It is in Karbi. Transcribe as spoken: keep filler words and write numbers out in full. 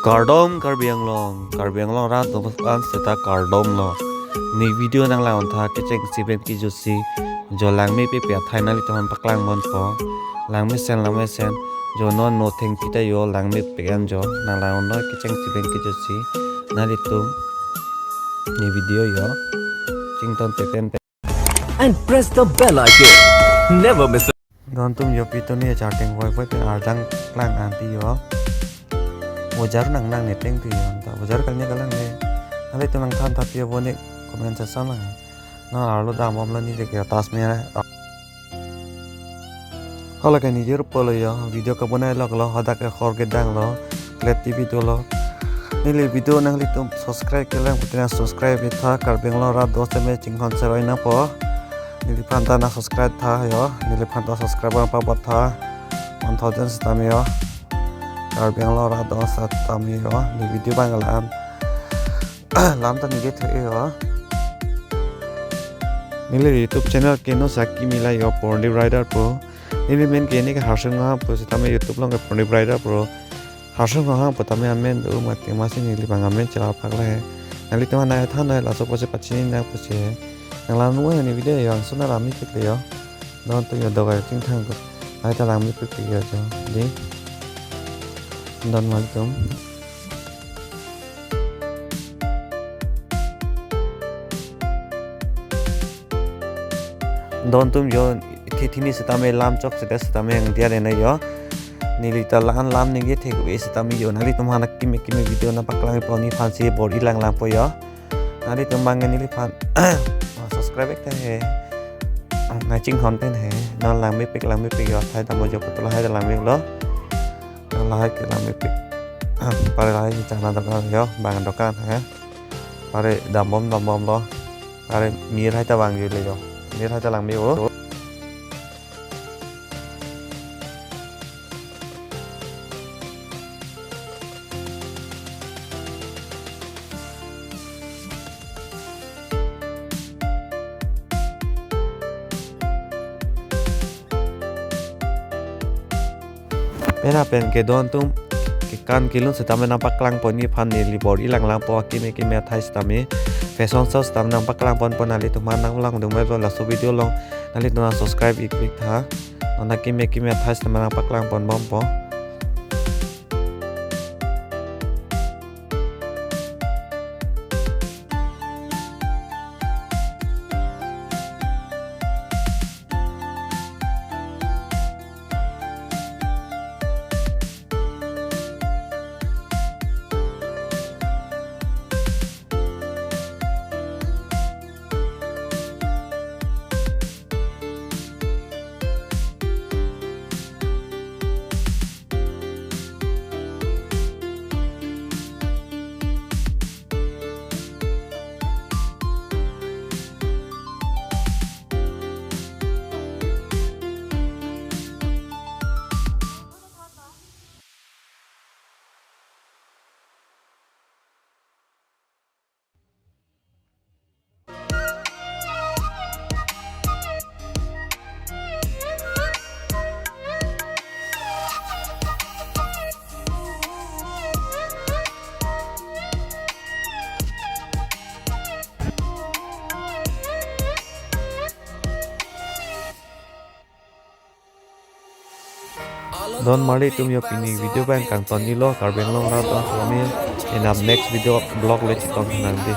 Kardom Karbi Anglong, Karbi Anglong rat do-an seta kardom lo. Ne video nanglang-on tha kechengsi pen kejutsi, jo langmepik athai nanglitum aphan paklang ponpo. Langmesen, langmesen, jo non no thengpi ta jo langmepik an jo nanglang-on noi kechengsi pen kejutsi. Nanglitum ne video jo chington teten pen. And press the bell icon. Never miss a Don atum jo, pini charting voi voi pen arjang klang anti jo. Bojar nangnang ne teng ti jo, ta bojar kalne kalang ne. Nanglitum nangthan thapji avo ne comment section lang. Non arlo dambomlo, neli ke Taj Mahal. Hala ke neli rup lo jo, video kebonai lok lo, hadak ke hor kedang lo, Klet T V dolo. Neli video nanglitum subscribe kelang pute nang subscribe tha, Karbi Anglong rat do seme chinghon seroi nangpo. Neliphan ta nang subscribe tha jo, neliphan ta subscriber pabat tha, one thousand setame jo. Karbi Anglong rat do setame jo, ne video bang alam. Lam ta neli kethe jo. Neli YouTube channel keno saki mila jo, Pondip Rider Pro. Neli men ke ne ke Harsing Ronghang pu setame YouTube along ke Pondip Rider Pro. Harsing Ronghang pu tame amen do mati, masi neli bang amen chelapakle. Nanglitum nangthan noi, laso apotsi pachini nang pusi. Nanglang noi ne video jo, angsun alam mepik le jo. Don atum jo, dogai chingthang ko. Ai ta langmepik jo jo. Di. Don atum. Don atum jo, thi thini setame lam chok seta setame ang dia dena jo. Neli ta la-an lam neli thek ve setame jo, nanglitum aphan akimi kimi video nangpaklang ponji aphansi bor-i lang langpo jo. Nanglitum bang neliphan subscribe ek ta he. Nang chinghon pen he. Non langmepik, langmepik jo, athai dam jo, putula hai langmepik lo. Lahai ke langmepik. Pare lahai ke chana dokan jo, bang dokan he. Pare dambom dambomlo. Pare mir hai ta bang jo le jo. Mir hai ta langme o. Pena pen ke don atum kekan kelun setame nangpaklang ponji aphan neli bor-i lang langpo, akimi kimi athai setame, fashion show setame nangpaklang ponpo, nanglitum aphan nanglang dum lo laso video along, nanglitum nang subscribe ik pik tha, non akimi kimi athai setame nangpaklang ponbompo. Don marli atum jo, pini video bang kangtonji lo, Karbi Anglong rat do-an setame. Inam next video vlog le chetong nangji.